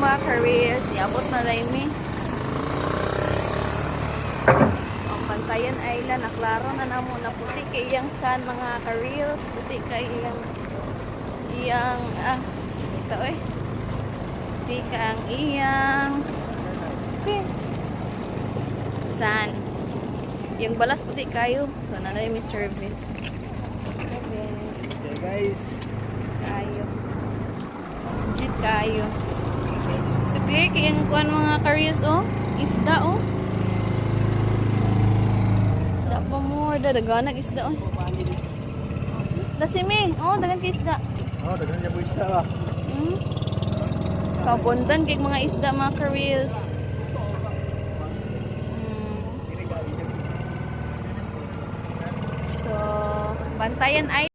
Mga ka-reels, niabot na lang mi. So, ang Bantayan Island, naklaro na namo na puti kay iyang sun, mga ka-reels, puti kay iyang iyang ito eh. Puti ka ang iyang okay sun. Yung balas puti kayo. So, nanay may service. Okay, guys. Kayo. Legit kayo. So clear kay ang kuan, mga ka-reels, oh. Isda oh. Isda pa more. Dadaganag isda oh. Lasimi. Oh, dagan kay isda. Oh, daghan niya po isda ba? So abundant kay mga isda, mga ka-reels. So, Bantayan Island.